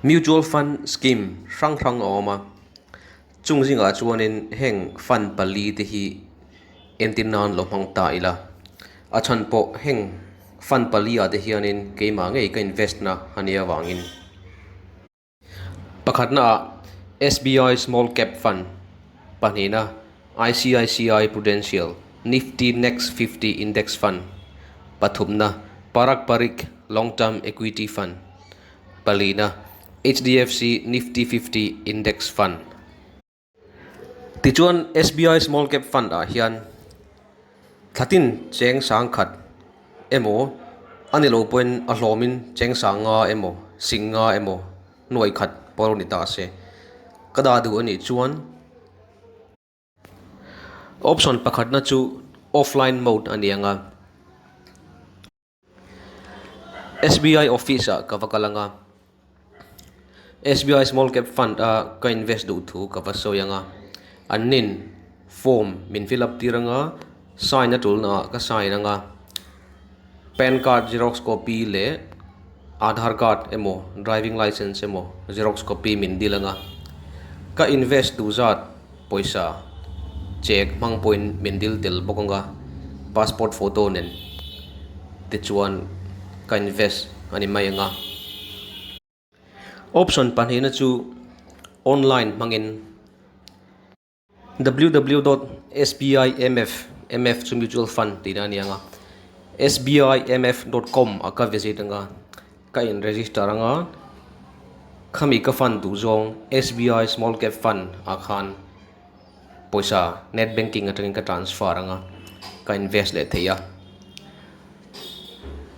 Mutual Fund Scheme hrang hrang a awm a, chung zingah chuanin heng fund pali te hi entir nan lo hmang ta ila. A chhan pawh heng fund pali ah te hianin keimah ngei ka invest na a nih avangin. Pakhatna ah SBI Small Cap Fund, pahnihna ICICI Prudential Nifty Next 50 Index Fund, pathumna Parag Parikh Long Term Equity Fund, palina HDFC Nifty 50 Index Fund. Tichuan SBI Small Cap Fund ah hian thlatin cheng sangkhat emaw a ni lo pawhin a hlawmin cheng sanga emaw singa emaw nuai khat pawh ni ta se. Ka dah duh a nih chuan option pakhatna chu offline mode a ni ang a. SBI office ah ka va kal ang a, SBI small cap fund a ka invest duh thu ka va sawi ang a, an nin form min fill up tir ang a, sign a tulna ah ka sign ang a, pan card xerox copy leh aadhaar card emaw driving licence emaw xerox copy min dil ang a, ka invest duh zat pawisa check hmang pawhin min dil tel bawk ang a passport photo nen te chuan ka invest a ni mai ang a. Option pahnihna chu online hmangin ww dot sbimf mf chu mutual fund tihna a ni ang a sbimf dot com ah ka visit ang a ka in register ang a khami ka fund duh zawng SBI small cap fund ah khan pawisa net banking atangin ka transfer ang a ka invest leh thei a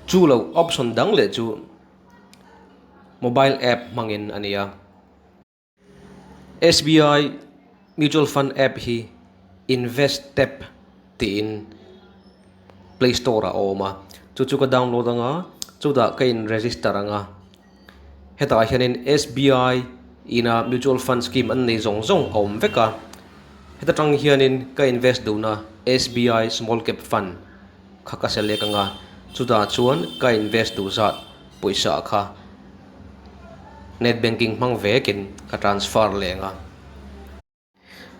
chu loh option dang leh chu mobile app hmangin a ni a. SBI Mutual Fund app hi Invest Tab tiin Play Store ah a awm a, chu chu ka download ang a, chutah ka in register ang a, hetah hianin SBI ina Mutual Fund scheme an nei zawng zawng a awm vek a, heta tang hianin ka invest duhna SBI Small Cap Fund kha ka select ang a, chutah chuan ka invest duh zat pawisa kha. Net banking hmang vekin ka transfer leng a.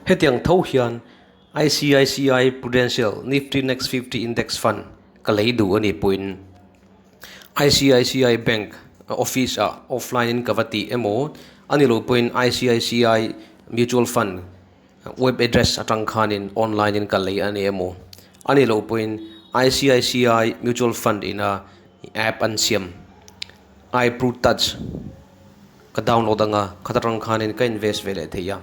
Hetiang tho hian ICICI Prudential Nifty Next 50 Index Fund ka lei duh a nih pawhin ICICI Bank office ah offline in ka va tih emaw a ni lo pawhin ICICI Mutual Fund web address atang khanin online in ka lei a ni emaw a ni lo pawhin ICICI Mutual Fund ina app an siam. iPro touch ka download anga khata tang khanin ka invest ve leh thei a.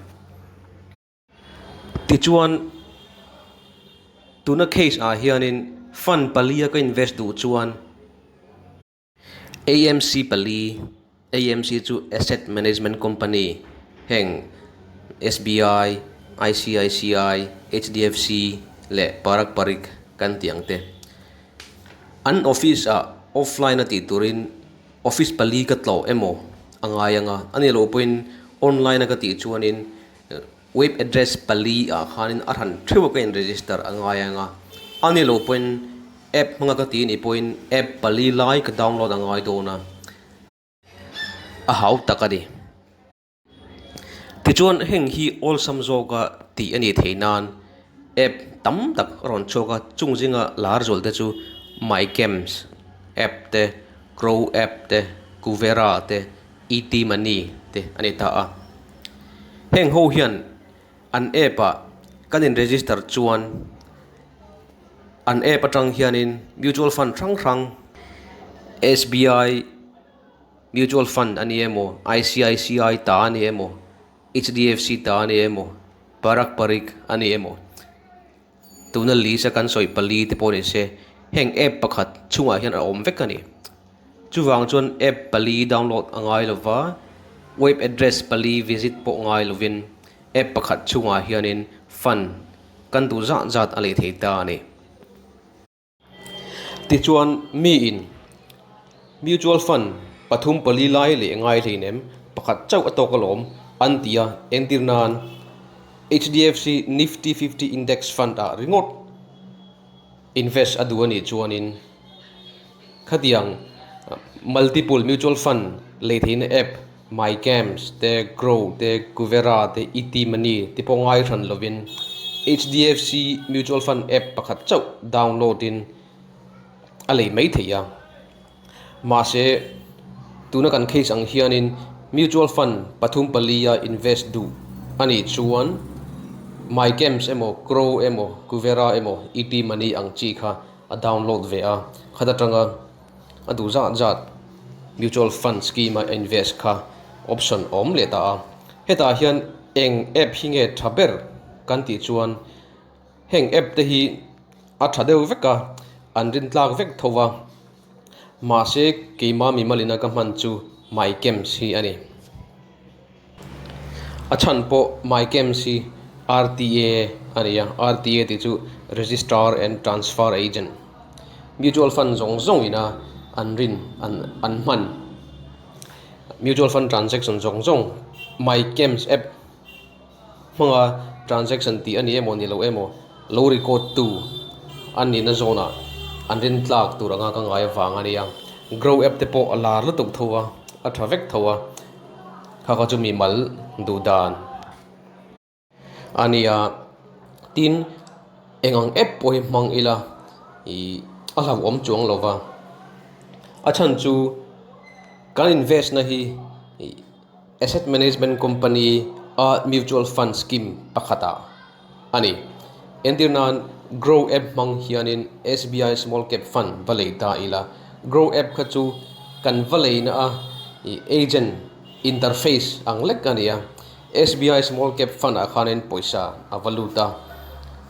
Tichuan tuna case ah hianin fund palia ka invest duh chuan AMC pali, AMC chu Asset Management Company heng SBI, ICICI, HDFC leh Parag Parikh kan tih ang te. An office ah offline a tih turin office pali ka tlawh emaw a ngai ang a, a nih loh pawhin online a ka tih chuanin web address pali ah khanin a hran theuh a ka in register a ngai ang a, a nih loh pawhin app hmanga ka tih nih pawhin app pali lai ka download a ngai dawn a, a hau tak a ni. Tichuan heng hi awlsam zawka tih a nih theih nan app tam tak a rawn chhuak a, chung zinga lar zual te chu MyCamps app te, Crow app te, Kuvera te, ET Money te a ni ta a. Heng ho hian an app ah kan in register chuan an app atang hianin mutual fund hrang hrang SBI, Mutual fund a ni emaw, ICICI ta a ni emaw, HDFC ta a ni emaw, Parag Parikh a ni emaw, tuna list a kan sawi pali te pawh ni se, heng app pakhat chungah hian a awm vek a ni. Chuvang chuan app pali download a ngai lova, web address pali visit pawh ngai lovin app pakhat chungah hianin fund kan duh zat zat a lei thei ta a ni. Tichuan miin mutual fund pathum pali lai leh ngai hleinem pakhat chauh a tawk alawm an ti a, entir nan HDFC Nifty 50 Index Fund ah ringawt invest a duh a nih chuanin khatiang multiple mutual fund lei theihna app. MyCAMS te, Groww te, Kuvera te, ET Money te pawh ngai hran lovin HDFC Mutual Fund app pakhat chauh download in a lei mai thei a. Mahse, tuna kan case ang hianin mutual fund pathum palia invest duh a nih chuan MyCAMS emaw, Groww emaw, Kuvera emaw, ET Money ang chi kha a download ve a, khat atanga a duh zat zat mutual fund scheme a invest kha option a awm leh ta a. Hetah hian eng app hi nge tha ber kan tih chuan heng app te hi a tha deuh vek a, an rin tlak vek tho va. Mahse keima mimalina ka hman chu MyCAMS hi a ni. A chhan pawh MyCAMS hi RTA a ni a, RTA tih chu Registrar and Transfer Agent. Mutual Fund zawng zawng ina an rin an an hman Mutual Fund transaction zawng zawng MyCAMS app hmanga transaction tih a ni emaw ni lo emaw lo record tu a nihna zawnah an rin tlak tur anga ka ngai avang a nia. Groww app te pawh a lar lutuk tho a, a tha vek tho a, kha kha chu mi mal duh dan a nia. Tin, eng ang app pawh hi hmang ila ih a hlauhawm chuang lo va, a chhan chu kan invest na hi ih. Asset Management Company a mutual fund scheme pakhatah a ni. Entir nan Groww app hmang hianin SBI Small Cap Fund va lei ta ila. Groww app kha chu kan va leina a agent interface ang lek a ni a. SBI Small Cap Fund ah khanin pawisa a va lut a.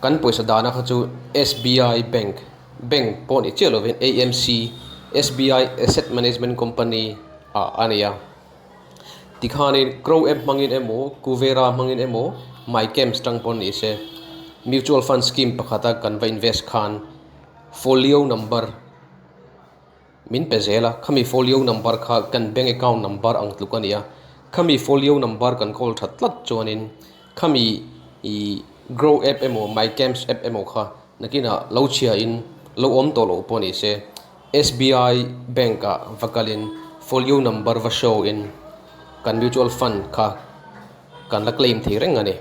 Kan pawisa dahna kha chu SBI Bank, bank pawh ni chiah lovin AMC, SBI Asset Management Company ah a ni a. Tikhanin Groww app hmangin emaw, Kuvera hmangin emaw, MyCAMS tang pawh ni se, mutual fund scheme pakhata kan va invest khan folio number min pe zel a, khami folio number kha kan bank account number ang tluk a ni a, khami folio number kan kawl that tlat chuanin khami ih Groww app emaw, MyCAMS app emaw kha nakinah lo chhiain lo awm tawh loh pawh ni se. SBI bank ah va kalin folio number va show in kan mutual fund kha kan la claim thei reng a ni.